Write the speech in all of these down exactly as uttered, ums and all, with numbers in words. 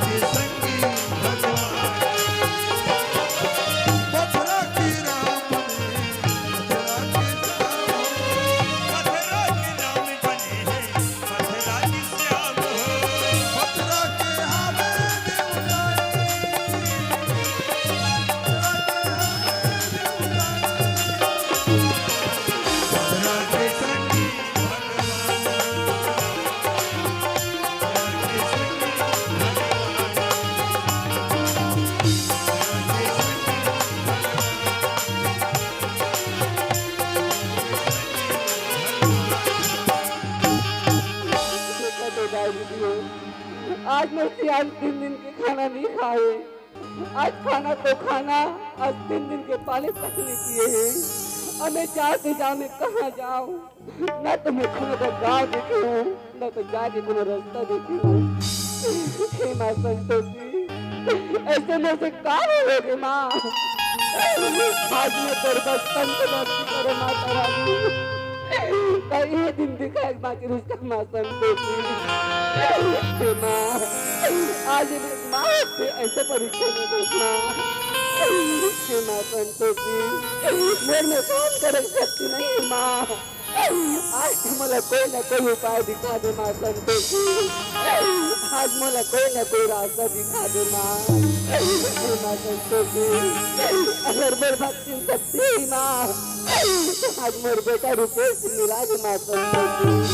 के संगी भगवान। मथुरा के राम बने, मथुरा के श्याम। मथुरा के राम बने हैं, मथुरा के श्याम हो। मथुरा के हवे देवता, मथुरा के हवे देवता। मथुरा के संगी भगवान। आज मैं सियान तीन दिन के खाना नहीं खाए। आज खाना तो खाना, आज तीन दिन के पानी तक नहीं पिए हैं। अब मैं जाते जाओ, मैं कहाँ जाऊँ? ना तो मैं कोनो का गाँव देखे हूँ, ना तो जाके कोनो रास्ता देखे हूँ। हे माँ संतोषी, ऐसे में से का होगे माँ? आज मैं तोर बस संत भक्ति करे माता रानी। का ये दिन दिखाए माँ की रुचि का माँ संतोषी। हे माँ, आज मैं माँ से ऐसे परीक्षा में दे माँ। हे माँ संतोषी, मेरे में काम करे शक्ति नहीं है माँ। आज मोला कोई ना कोई उपाय दिखा दे माँ संतोषी। आज मोला कोई ना कोई रास्ता दिखा दे माँ। हे माँ संतोषी, अगर मोर भक्ति शक्ति है माँ, तो आज मोर बेटा रुपेश से मिला दे माँ संतोषी।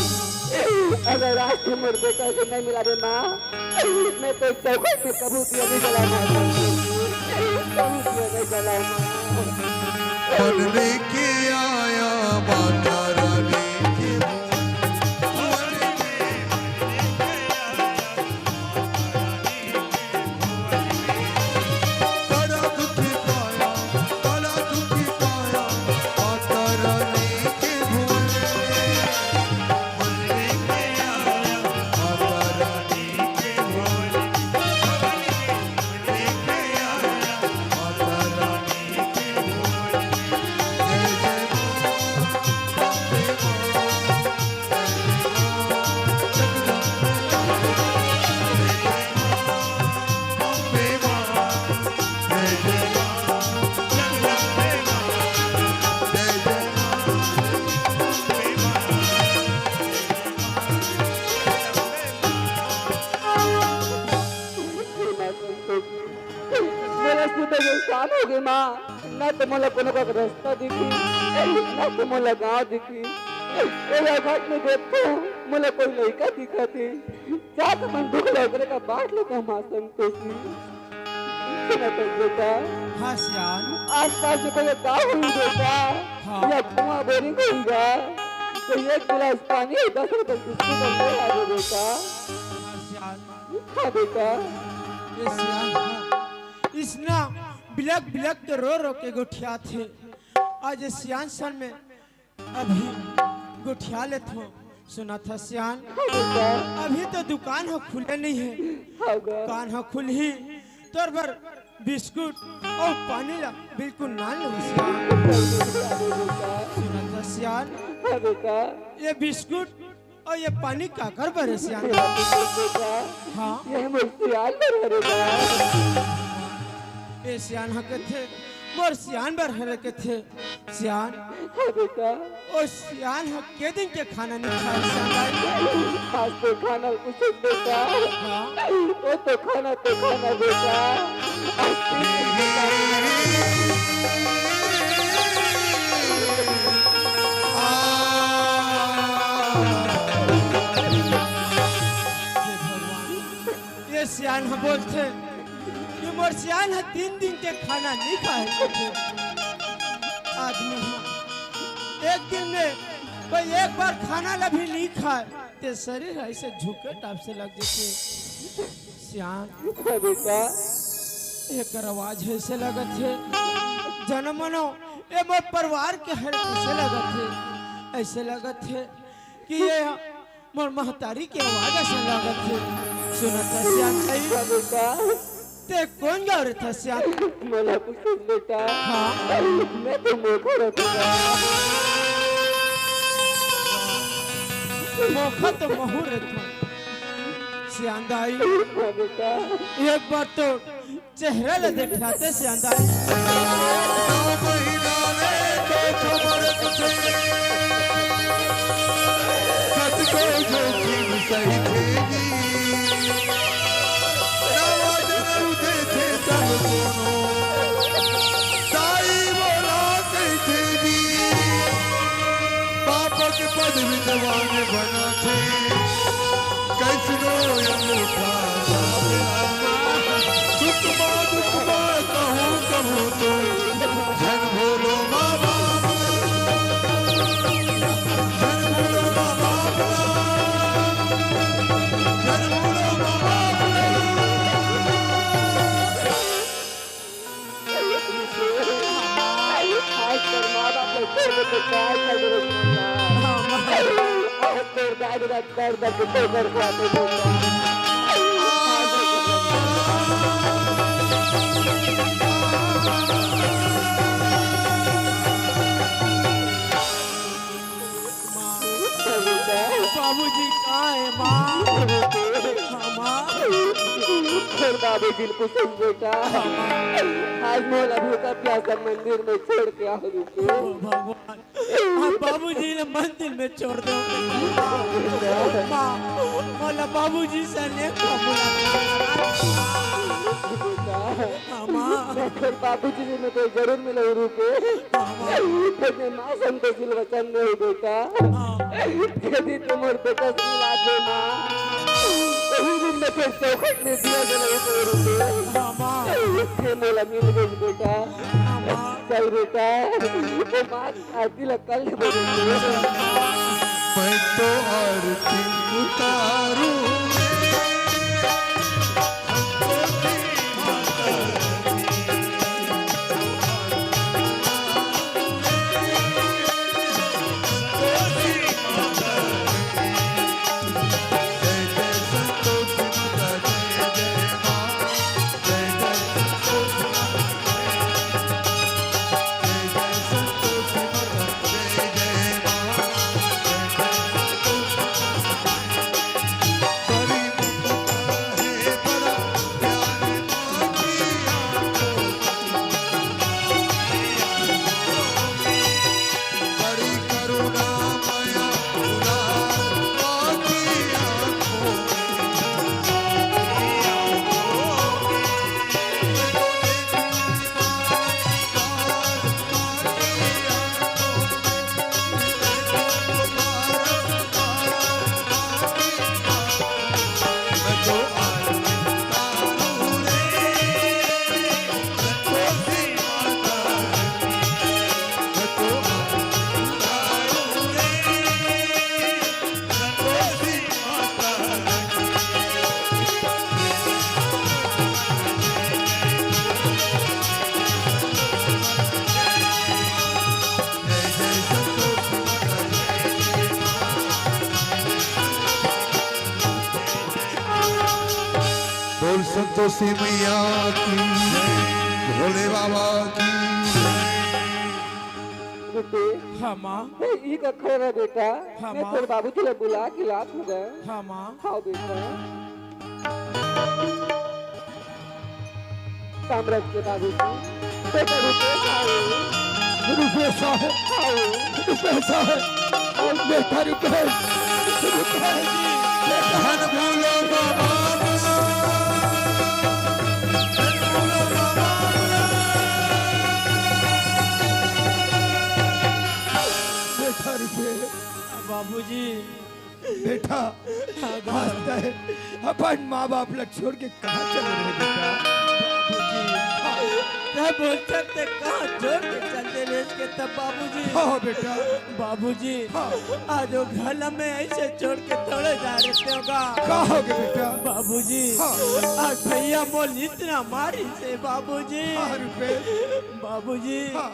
अगर आज तू मोर बेटा से नहीं मिला दे माँ, मैं तो चौखट में कबूतिया नहीं जला माँ संतोषी। कबूतिया नहीं जला माँ। मन लेके आया माता रानी के भवन में। बड़ा दुख पाया, बड़ा दुख पाया, माता रानी के भवन में। मन लेके आया, माता रानी के भवन में। मन लेके आया, माता रानी के भवन में। जय जय माँ, अम्बे माँ। मोला सुबह में शाम हो गई माँ, ना तो मोला कोनो का रास्ता दिखी, ना तो मोला गाँव दिखी। ए घाट में देखो, मोला कोई लइका दिखत हे, जाके मन दुख लग रहे का बाट लो का माँ संतोषी। सुना तो बेटा, हाँ सियान। आसपास में कोई गाँव होई बेटा, हाँ। या कुआं बोरिंग होई गा, तो एक गिलास पानी और दस रुपए बिस्कुट ले आ दे बेटा। हाँ सियान। हाँ बेटा। ए सियान, हाँ। इसना बिलक बिलक के रो रो के गोठियाथे। आज ए सियान सन में अभी गोठिया लेथों। सुनत हस सियान, हाँ बेटा। अभी तो दुकान ह खुले नहीं हे। हाँ गा। दुकान ह खुलही, तोर बर बिस्कुट अउ पानी ला बिल्कुल ना लेवस सियान। हाँ बेटा। सुनत हस सियान, हाँ बेटा। ये बिस्कुट अउ ये पानी काकर बर हे सियान? बेटा, हाँ? ये मोर सियान बर हरे बा। ए सियान ह कथे, मोर सियान बर हरे कथे। सियान? हाँ बेटा। ओ सियान ह के दिन के खाना नहीं खाए सियान भाई? आज तो खाना कुछ बेटा। हाँ? वो तो खाना तो खाना बेटा। आज तीन दिन के खाना। हे भगवान, ये सियान ह बोलथे कि मोर सियान ह तीन दिन के खाना नहीं खाए। आदमी ह एक दिन में कोई एक बार खाना ला भी नहीं खाए, ते शरीर ऐसे झुके टाप से लग जाथे। सियान, हाँ बेटा। एकर आवाज ऐसे लगत हे, जनमनो, ए मोर परिवार के हरे ऐसे लगत हे, ऐसे लगत हे कि ये मोर महतारी के आवाज असन लागत हे। सुनत हस सियान भाई? हाँ बेटा। ते कोन गाँव रहिथस सियान? मोला पूछस बेटा। हाँ। मैं तो मोखा रहिथों। मोखा तो महूँ रहिथों। सियान दाई, हाँ बेटा। एक बार तो चेहरा ला दिखलाते सियान दाई। नौ महीना ले तो कमर से कतको जोखिम सही थे जी। नवा जनम देथे तब कोनो दाई बोला कहिथे जी। बाप के पद विद्वान बनाथे, कइसनो अंगूठा छाप लाथे। सुख मा दुख मा कहूँ कहूँ तो झन भूलो माँ बाप ला। झन भूलो माँ बाप ला। झन भूलो माँ बाप ला। आज तोर माँ बाप ला छोड़ के तो काय कर रे बेटा? आज तोर दाई ददा कर दर के तो कर को आते बेटा। बाबूजी कहाँ है माँ? हाँ, माँ। छोड़ बाबूजी ल कुछ बेटा। हाँ, माँ। आज मोला भूखा प्यासा मंदिर में छोड़ के आओ रुके। ओ भगवान, आप बाबूजी ने मंदिर में छोड़ दो। माँ, मोला बाबूजी से नेक मुलाकात। हाँ, माँ। मैं फिर बाबूजी से मैं तो जरूर मिलूँ रुके। हाँ, माँ। फिर मैं माँ संतोषी ल वचन दे बेटा। हाँ। यदि तुम और बेटा से मिला दे माँ, वही दिन मैं फिर चौखट में दिया जलाऊँ रुके। हाँ, माँ। फिर मोला मिल गई बेटा। हाँ, माँ। चल बेटा, वो माँ आरती ला कर ले बेटा। मैं तो आरती उतारूं। बोल संतोषी मैया की, भोले बाबा की। बेटे, हाँ माँ। मैं ई का खड़ा बेटा, हाँ मैं माँ। तोर बाबूजी ला बुला के लात हूँ गा। हाँ माँ। हाँ बेटा। साम्राज्य के बाबूजी। बेटा रुपेश आओ। रुपेश आहे। आओ। रुपेश आहे। और बेटा रुपेश। रुपेश। धन भूलो बाबा। धन भूलो बाबा। बेटा रुपेश। बाबूजी। बेटा, हाँ, हाँ। आज तैं अपन माँ बाप ला छोड़ के कहाँ चले रहे बेटा? बाबूजी, तैं बोलथस तैं कहाँ छोड़ के चले रहे के तब बाबूजी? हाँ बेटा। बाबूजी, हाँ। आज वो घर ला मैं ऐसे छोड़ के थोड़े जा रहे होगा। का हो गे बेटा? बाबूजी, हाँ। आज भैया मोला इतना मारिस हे बाबूजी। हाँ रुपेश। बाबूजी, हाँ।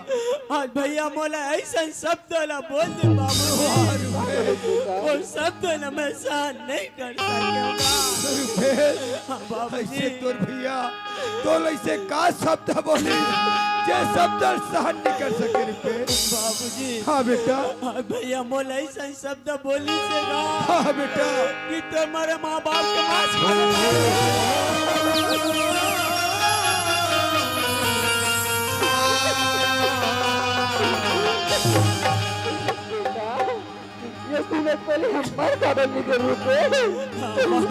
आज भैया मोला ऐसन शब्द ला बोल दे बाबूजी। हाँ रुपेश। वो शब्द ला मैं सहन नहीं कर सकेंव। रुपेश, हाँ, बाबूजी। ऐसे तोर भैया, तोर अइसे का शब्द बोली, जे शब्द सहन नहीं कर सके रुपेश। बाबूजी। हाँ बेटा। हाँ भैया, मोला अइसन शब्द बोली से ना। हाँ बेटा। कि तोर मारे माँ बाप के मांस खा ले। ये सुने पहले हम मर का बनने के रूप में।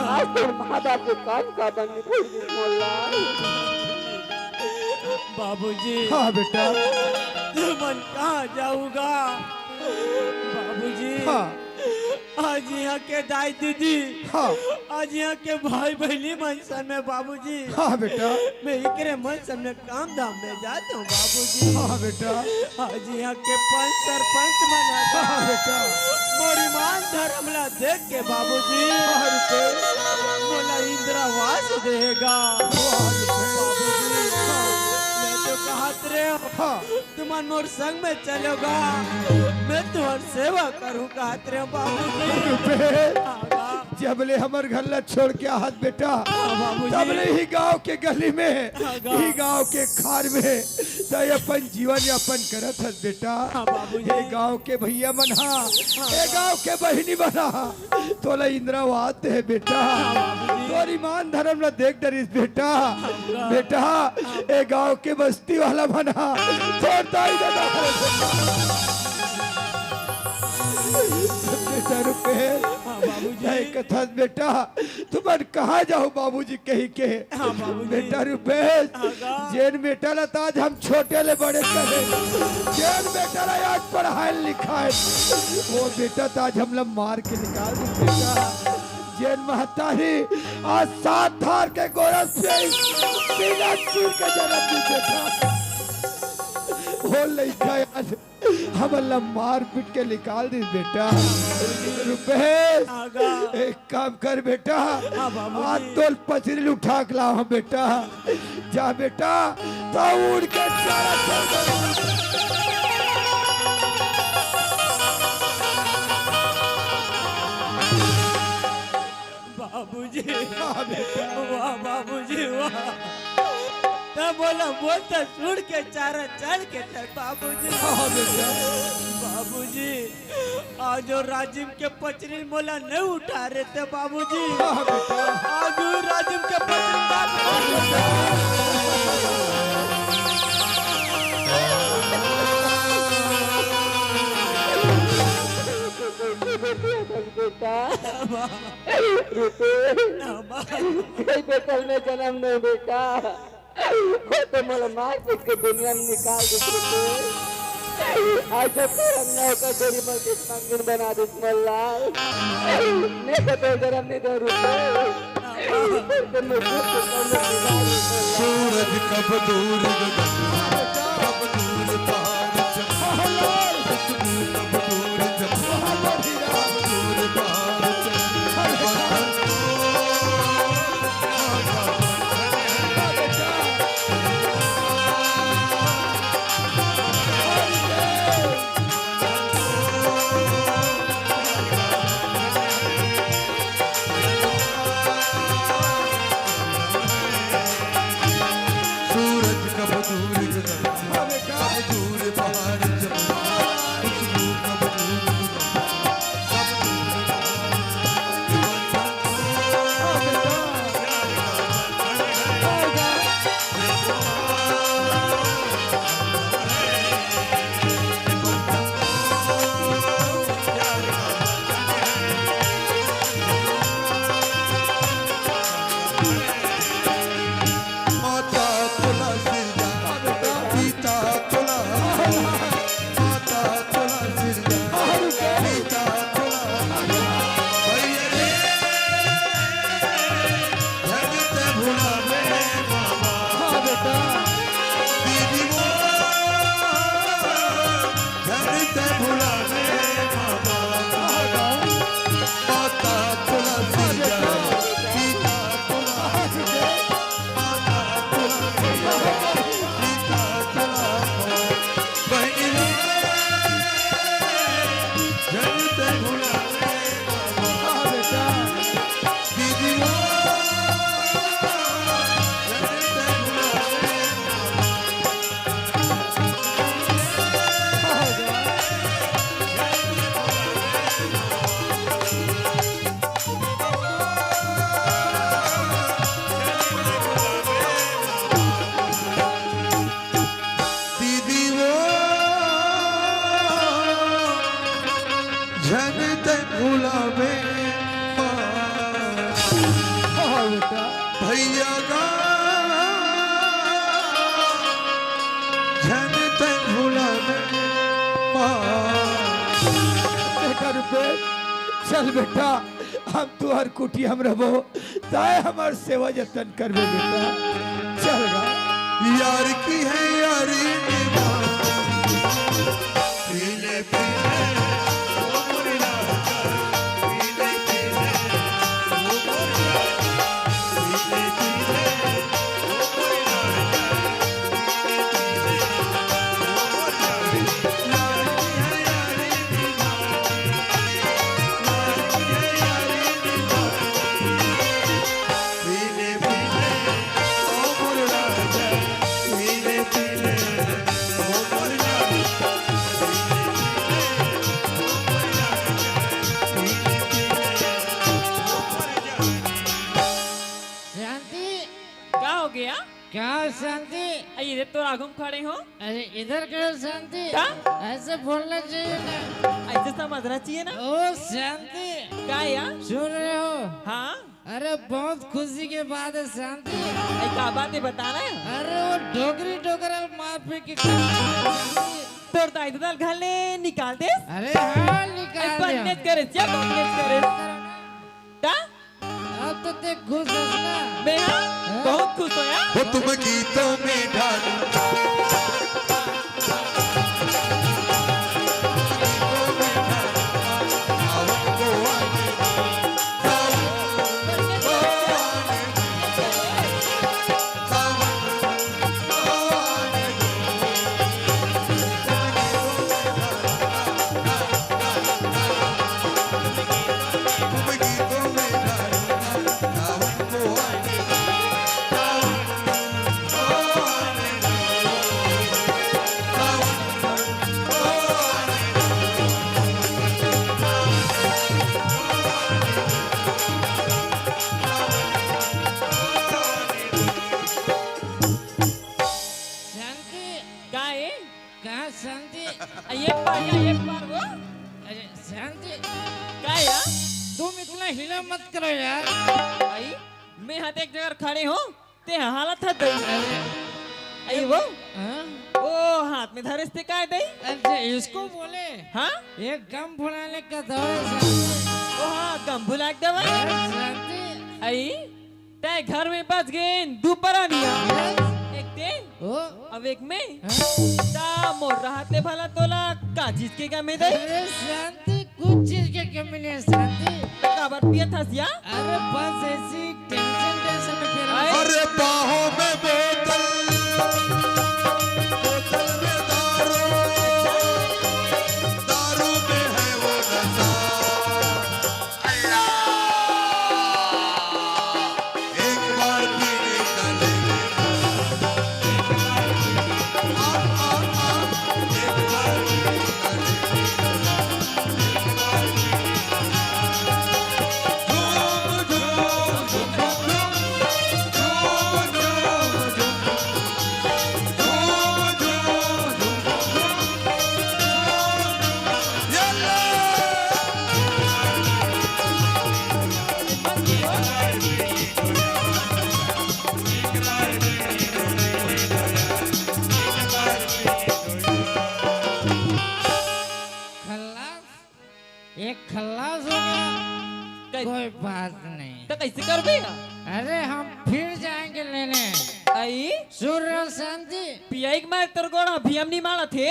आज तो माँ बाप के कान का बनने भूल गई मोला। बाबूजी। हाँ बेटा। तुमन कहाँ जाऊगा? बाबूजी। हाँ। आज यहाँ के दाई दीदी, हाँ। आज यहाँ के भाई बहिनी मन सन में बाबूजी, हाँ बेटा। मैं एकरे मन सन में काम धाम में जात हूँ बाबूजी। हाँ बेटा। आज यहाँ के पंच सरपंच मन ह हाँ बेटा। मोर ईमान धर्म ला देख के बाबूजी, हाँ रुपेश। मोला इंदिरावास देगा। हाँ रुपेश। बाबूजी, हाँ। मैं तो कहत रहे हूँ, हाँ। तुमन मोर संग में चलोगा, मैं तुम्हार सेवा करूँ कहत रहे हूँ बाबूजी। रुपेश, हाँ, हाँ। जब ले हमर घर ला छोड़ के आहत बेटा, हाँ, बाबूजी। तब ले ही गांव के गली में, हाँ, हाँ। ही गांव के खार में, त अपन जीवन यापन करत हस बेटा। हाँ, बाबूजी। ये गांव के भैया मन हा, हाँ, ये हाँ। गांव के बहिनी मन हा, तोला इंदिरावास हे बेटा। हाँ, बाबूजी। तोर ईमान धर्म ला देख डरिस बेटा। हाँ। बेटा, हाँ। ये गांव के बस्ती वाला मन हा, छोड़ दाई दादा। बेटा रुपेश, हाँ, बाबूजी। नहीं कथस बेटा, तुमन कहाँ जाहू बाबूजी कही के? हाँ, बाबूजी। बेटा रुपेश, हाँ, गा। जेन बेटा ला त आज हम छोटे ले बड़े करे, जेन बेटा ला आज पढ़ाए लिखाए, वो बेटा त आज हमला मार के निकाल दे बेटा। जेन महतारी आज सात धार के गोरस पे बिना चूर के जन्म दी बेटा, वो लइका आज हमन ला मार पीट के निकाल दिस बेटा। रुपेश, आगा। एक काम कर बेटा, हाँ, बाबूजी। आज तोल पचरी उठा के लाओ हम बेटा। जा बेटा, तो उड़ के चला चल। बाबूजी, हाँ बेटा। वाह बाबूजी, वाह। तब बोला, बोलता सुन के चारा चल के थे बाबूजी। हाँ बेटा। बाबूजी, आज वो राजिम के पचरी मोला नहीं उठा रहे थे बाबूजी। हाँ बेटा। आज वो राजिम के पचरी बात बेटा। रुपेश, कई बेकल में जन्म नहीं बेटा, वो तो मोला मार पीट के दुनिया में निकाल दे रुपेश। आज जब तो हम नौकर छोरी मल के मंगिन बना दे मोला, मैं तो तेरा जन्म नहीं दे रुपेश। सूरज कब दूर गगन, कब दूर तार चमक। कब दूर चमक, कब दूर तार चमक। सूरज कब दूर गगन जगा झन तन भुलावे माँ। बेटा रुपेश, चल बेटा, हम तुहर कुटिया में रहबो, ताय हमर सेवा जतन करबे बेटा। चल गा। यार की है यारी निभानी। पीले पीले ओ मोरे राजा, पीले पीले ओ मोरे राजा, पीले पीले ओ मोरे राजा, पीले पीले ओ मोरे राजा। यार की है यारी निभानी, यार की है यारी निभानी। पीले पीले ओ मोरे राजा, पीले पीले ओ मोरे राजा, पीले पीले ओ मोरे राजा, पीले पीले ओ मोरे राजा। शांति। का हो गया? का शांति? अरे, इधर तो आगू में खड़े हो। अरे, इधर का शांति? का? ऐसे बोलना चाहिए ना। ऐसे समझना चाहिए ना। ओ शांति। का या? सुन रहे हो? हाँ। अरे, बहुत खुशी के बात है शांति। अरे, का बात है, बता रहे हैं? अरे, वो डोकरी डोकरा मार पीट के शांति। तोर दाई ददा ल घर ले निकाल दे। अरे हाँ, निकाल अरे, दे। बदनेच करे, क्या बदनेच करे? का? अब तो ते खुश हस ना? मैं हाँ, हाँ? बहुत खुश हो यार। वो तुम गीतों में ढालूं। शांति। का ए? कहाँ शांति? आ, ये पार या, ये पार वो। अरे शांति। का या? तुम इतना हिला मत करो यार। आई, मैं हाथ एक जगह खड़े हो, ते हालत है दई। अरे। आई वो। हाँ? ओ, हाथ में धरे से काय दई? अच्छा, इसको बोले? हाँ? एक गम भुलाने का दवाई शांति। ओ हाँ, गम भुला के दवाई। अरे शांति। आई? तै घर में बच गेन दू परानिया। Yes। एक ते ओ। अब एक मैं। हाँ। ता मोर रहते भला तोला का चीज के कमी दे? अरे शांति, कुछ चीज के कमी नहीं है शांति। तो काबर पियत हस या? अरे बस ऐसी tension, tension में फिर अरे बाहों में बोतल, बोतल में दारू, दारू में है वो नशा। अल्लाह। एक बार पीने का दे। आ, आ, आ, एक बार पीने का दे। एक बार पीने का दे। झूम, झूम, झूम, झूम, झूम, झूम, झूम। खल्लास, एक खल्लास हो गया। कै- कोई बात नहीं। तो कैसे करबे? अरे, हम फिर जाएंगे लेने। आई? सुन रहे हो शांति? पियाई के मारे तोर गोड़ अभी हम नहीं मारा थे।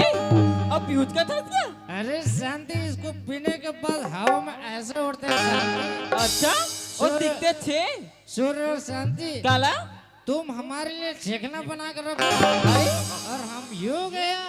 अब पीयूष का था क्या? अरे शांति, इसको पीने के बाद हवा में ऐसे उड़ते हैं शांति। अच्छा? और सुन- दिखते थे? सुन रहे हो शांति? काला? तुम हमारे लिए चिकना बना के रखो। आई? और हम यूं गया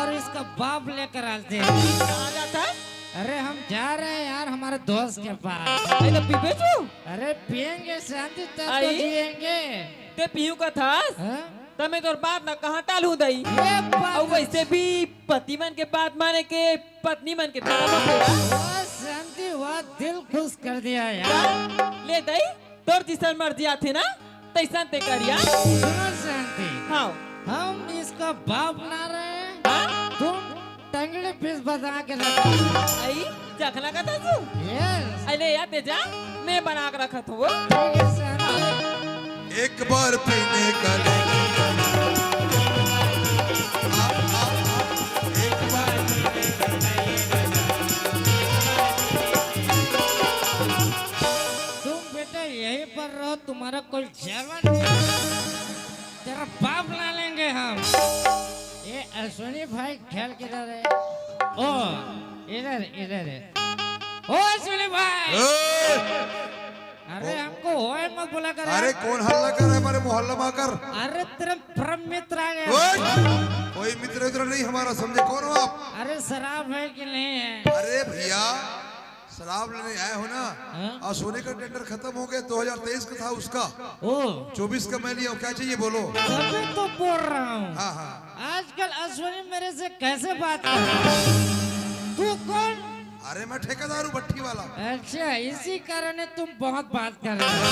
और इसका बाप लेकर आते हैं। कहाँ जाता है? अरे हम जा रहे हैं यार, हमारे दोस्त के पास। आई तो पीबे तू? अरे पियेंगे शांति, तब तो आई? जिएंगे। ते पीहू का थास? हाँ? त मैं तोर बात ना कहाँ टालूं दई? ये बात और वैसे भी पति मन के बात माने के पत्नी मन के तरफ होथे। वाह शांति, वाह, दिल खुश कर दिया यार। ले दई, तोर जैसन मर्जी आथे ना, तैसन ते करिया। सुनो शांति। हाँ। हम इसका बाप ना रहे। हाँ? तुम टंगड़ी पीस बना के रखो। आई, चखना का था तू? Yes। अरे या ते जा, मैं बना के रखत हूँ। ठीक है शांति। एक बार पीने का ले। आ, आ, आ, एक बार पीने का ले। तुम बेटा यहीं पर रहो, तुम्हारा कोई जरूरत नहीं। तेरा बाप ला लेंगे हम। ये अश्विनी भाई खेल किधर है? ओ, इधर, इधर है। ओ अश्विनी भाई। ए! अरे हमको ओए मत बोला कर अरे यार। कौन हल्ला कर रहा है हमारे मोहल्ला में आकर? अरे तेरे परम मित्र आ गए। ओए! कोई मित्र उत्र नहीं हमारा, समझे? कौन हो आप? अरे शराब है कि नहीं है? अरे भैया, शराब लेने आए हो ना? हाँ? और सोने का टेंडर खत्म हो गया, दो हज़ार तेईस का था उसका। ओ। चौबीस का मैं लिया हूँ, क्या चाहिए बोलो? तभी तो बोल रहा हूँ। हाँ, हाँ। आजकल अश्विनी मेरे से कैसे बात कर रहा है? तू कौन? अरे मैं ठेकेदार हूँ भट्टी वाला। अच्छा, इसी कारण है तुम बहुत बात कर रहे हो।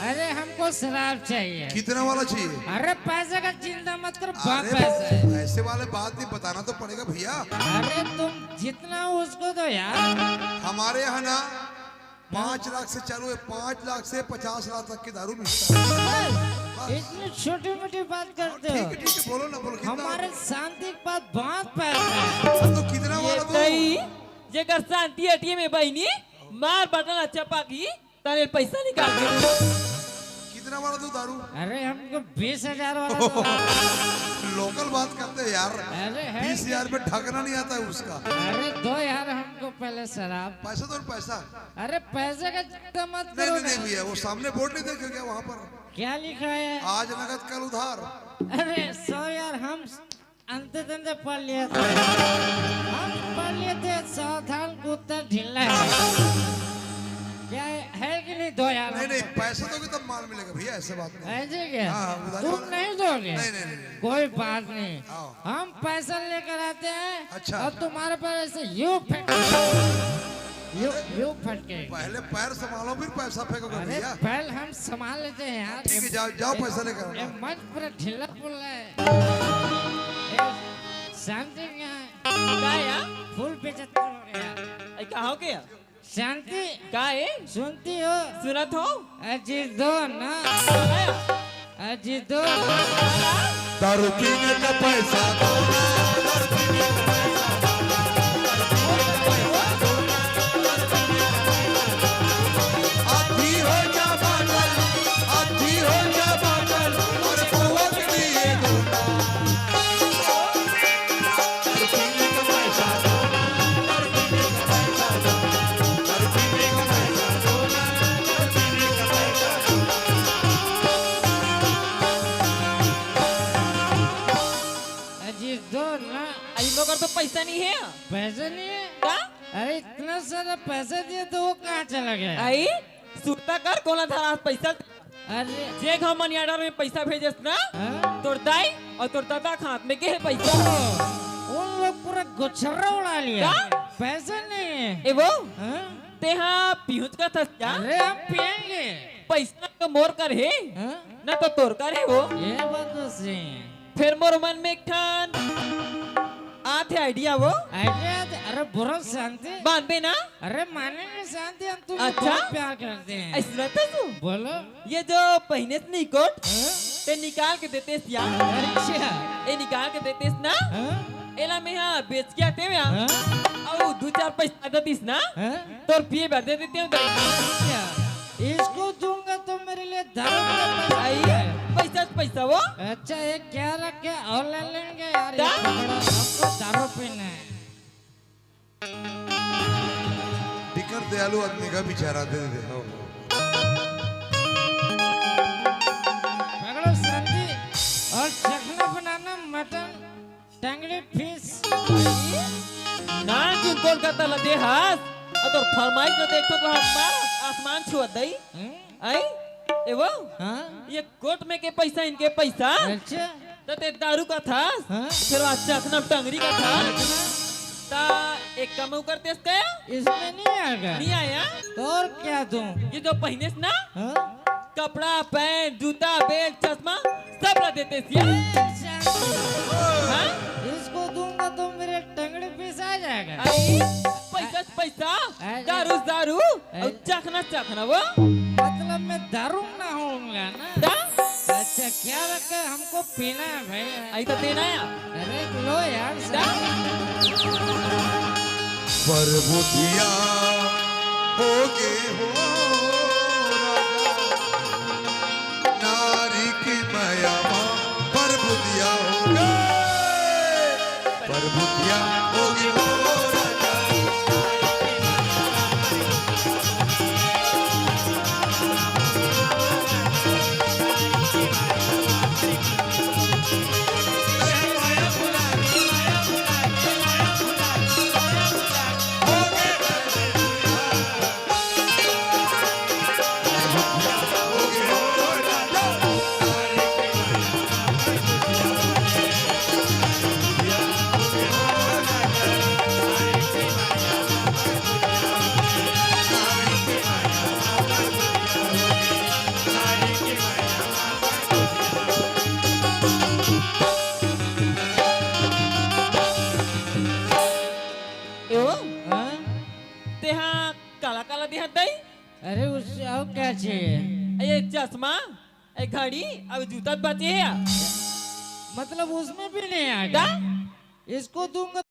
अरे हमको शराब चाहिए। कितना वाला चाहिए? अरे पैसे का चिंता मत कर, बहुत अरे पैसा है। पैसे वाले बात नहीं, बताना तो पड़ेगा भैया। अरे तुम जितना उसको दो यार। हमारे यहाँ ना पाँच लाख से चालू है, पाँच लाख से पचास लाख तक की दारू मिलता है। बस। इतनी छोटी मोटी बात करते ठीक हो। है, ठीक है, बोलो ना, बोलो कितना? हमारे शांति के पास बहुत पैसा है। हाँ, तो कितना ये वाला दो? तई, जेकर शांति हटिए में बहिनी, मार बटन अच्छा पाकी, तने पैसा निकाल दे। कितना वाला दो दारू? अरे हमको बीस हजार वाला दो। लोकल बात करते हैं यार। अरे है बीस हजार में ढकना नहीं आता है उसका। अरे दो यार हमको पहले शराब। पैसा दो ना, पैसा। अरे पैसे का चिंता मत नहीं, करो नहीं, नहीं ना। भैया, वो सामने बोर्ड नहीं देखे क्या वहाँ पर? क्या लिखा है? आज नगद कल उधार। अरे सो यार, हम अंत तंत पढ़ लिए थे। हम पढ़ लिए थे, सावधान कुत्ता ढीला है। क्या है, है कि नहीं? दो यार नहीं, हमको। नहीं, पैसा दोगे तब माल मिलेगा भैया, ऐसे बात नहीं। ऐसे क्या? हाँ, हाँ, उधारी तुम वाला नहीं दोगे? नहीं, नहीं, नहीं, नहीं। कोई बात नहीं। हाँ। हम पैसा लेकर आते हैं अच्छा। और तुम्हारे पर ऐसे यूं फेंक, यूं, यूं फटके। पहले पैर संभालो, फिर पैसा फेंकोगे अरे भैया। पैर हम संभाल लेते हैं यार। ठीक है, जाओ, जाओ, पैसा लेकर आओ। ये मंच पूरा ढीला पुल्ला है। ये शांति क्या है? का या? फूल बेचत हो गया। ए, का हो गया? शांति। का ए? सुनती हो? सुनत हो? अजी दो ना। का या? अजी दो ना। दारू पीने का पैसा दो ना, दारू पीने का पैसा दो ना, दारू पीने का पैसा दो ना, दारू पीने का पैसा दो ना। आधी हो जा बाटल, आधी हो जा बाटल, और बुआ के दिए दो ना। अजी दो ना। अजी मोकर तो पैसा नहीं है। पैसा नहीं है? का? अरे इतना सारा पैसा दिया तो वो कहाँ चला गया? आई सुरता कर, कोन धरा पैसा? अरे जे घाव मनी आर्डर में पैसा भेजस ना, हाँ? तोर दाई और तोर दादा के हाथ में के हे पैसा। ओ, उन लोग पूरा गोछर्रा उड़ा लिया। का? पैसा नहीं है। ए वो? हाँ? तेहा पीहूंच का थस क्या? अरे हम पियेंगे। पैसा तो मोर कर हे, हाँ? ना तो तोर कर हे वो। ये बात तो सही है। फिर मोर मन में एक ठन आथे आइडिया वो। आइडिया आथे? अरे बोलो शांति। मानबे ना? अरे मानेंगे शांति, हम तुमसे अच्छा? बहुत प्यार करते हैं। ऐसा रहता तू? बोलो। ये जो पहिनेस नी कोट, हाँ? ते निकाल के देतेस यार। अच्छा। ये निकाल के देतेस ना? हाँ? एला मैं हा बेच के आते हुए हाँ? और दो चार पैसा आ जातीस ना? हाँ? तोर पिए बर दे देते हो तो। अच्छा। इसको दूंगा तो मेरे लिए दारू का पैसा आई, है। पैसा तो पैसा वो। अच्छा, ये क्या रखे? और ले लेंगे यार, ये क्या? पकड़ो, हमको दारू पीना है। बिकट दयालु आदमी का बेचारा, दे दे। पकड़ो शांति, और चखना बनाना मटन। टंगड़ी फिश। ना तुम कोलकाता ला दे हास, अउ तोर फरमाइश ला देखो तो हम आसमान छुअत दई। हम्म? आई? ए वो? हाँ? ये कोट में के पैसा, इनके पैसा। अच्छा। तो ते दारू का था? हाँ? फिर आज चखना टंगड़ी का था? ता एक काम करते इसका? इसमें नहीं आएगा। नहीं आया? तो और क्या दूं? ये जो पहिनेस ना? हाँ? कपड़ा, पैंट, जूता, बेल्ट, चश्मा, सब ला देते सिया। ए, शांति। हाँ? इसको दूंगा तो मेरे टंगड़ी पिसा जाएगा। आई, पैसा, पैसा। सा, अरे। दारू, दारू, अरे। अउ चखना, चखना वो। मतलब मैं दारू ना होऊंगा ना। दा? अच्छा, क्या रखा है? हमको पीना है भाई। आई तो देना है। अरे लो यार, दा? परबुधिया होगे हो राजा, नारी के मया मा परबुधिया होगे, परबुधिया होगे हो राजा। ए ओ, हाँ? तेहा काला काला दिखत दाई? अरे उससे और क्या चाहिए? ये चश्मा, ये घड़ी, अब जूता बचे है या? मतलब उसमें भी नहीं आ गया? दा? इसको दूंगा